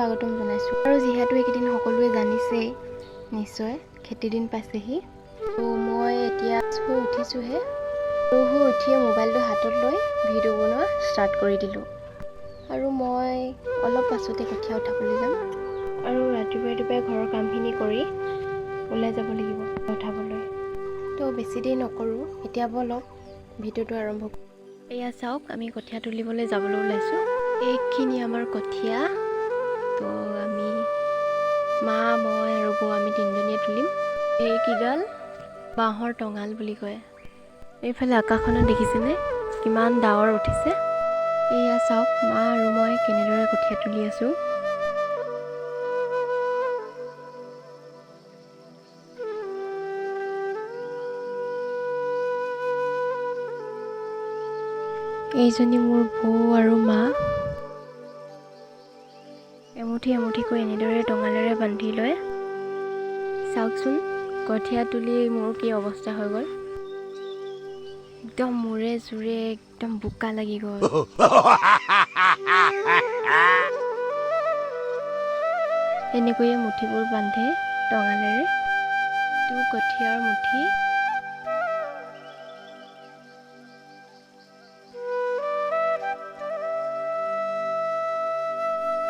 স্বাগতম জনাইছোঁ। আৰু যিহেতু এইকেইদিন সকলোৱে জানিছেই নিশ্চয়, খেতিৰ দিন পাইছেহি। ত' মই এতিয়া শুই উঠিছোঁহে আৰু শুই উঠিয়ে মোবাইলটো হাতত লৈ ভিডিঅ' বনোৱা ষ্টাৰ্ট কৰি দিলোঁ। আৰু মই অলপ পাছতে কঠীয়া উঠাবলৈ যাম আৰু ৰাতিপুৱাই ৰাতিপুৱাই ঘৰৰ কামখিনি কৰি ওলাই যাব লাগিব উঠাবলৈ। তো বেছি দেৰি নকৰোঁ, এতিয়া ব'লক ভিডিঅ'টো আৰম্ভ কৰোঁ। এয়া চাওক, আমি কঠীয়া তুলিবলৈ যাবলৈ ওলাইছোঁ। এইখিনি আমাৰ কঠীয়া। তো আমি মা, মই আৰু বৌ, আমি তিনিজনীয়ে তুলিম। এইকেইডাল বাঁহৰ টঙাল বুলি কয়। এইফালে আকাশখনত দেখিছেনে কিমান ডাৱৰ উঠিছে? এয়া চাওক, মা আৰু মই কেনেদৰে কঠীয়া তুলি আছোঁ। এইজনী মোৰ বৌ আৰু মা। এমুঠি এমুঠিকৈ এনেদৰে টঙালেৰে বান্ধি লয়। চাওকচোন, কঠীয়া তুলি মোৰ কি অৱস্থা হৈ গ'ল। একদম মূৰে জোৰে একদম বোকা লাগি গ'ল। এনেকৈয়ে মুঠিবোৰ বান্ধে টঙালেৰে। এইটো কঠীয়াৰ মুঠি।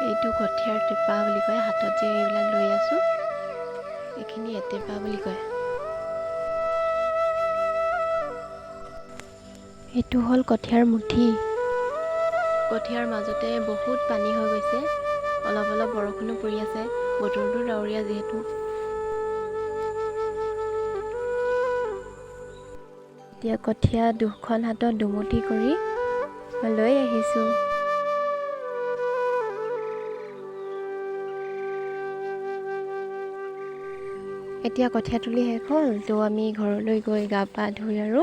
এইটো কঠীয়াৰ টেপা বুলি কয়। হাতত যে এইবিলাক লৈ আছোঁ, এইখিনি এটেপা বুলি কয়। এইটো হ'ল কঠীয়াৰ মুঠি। কঠীয়াৰ মাজতে বহুত পানী হৈ গৈছে। অলপ অলপ বৰষুণো পৰি আছে, বতৰটো ডাৱৰীয়া যিহেতু। এতিয়া কঠীয়া দুখন হাতত দুমুঠি কৰি মই লৈ আহিছোঁ। এতিয়া কঠীয়া তুলি শেষ হ'ল। তো আমি ঘৰলৈ গৈ গা পা ধুই আৰু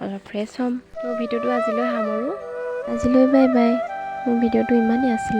অলপ ফ্ৰেছ হ'ম। তো ভিডিঅ'টো আজিলৈ সামৰোঁ। আজিলৈ বাই বাই। মোৰ ভিডিঅ'টো ইমানেই আছিল।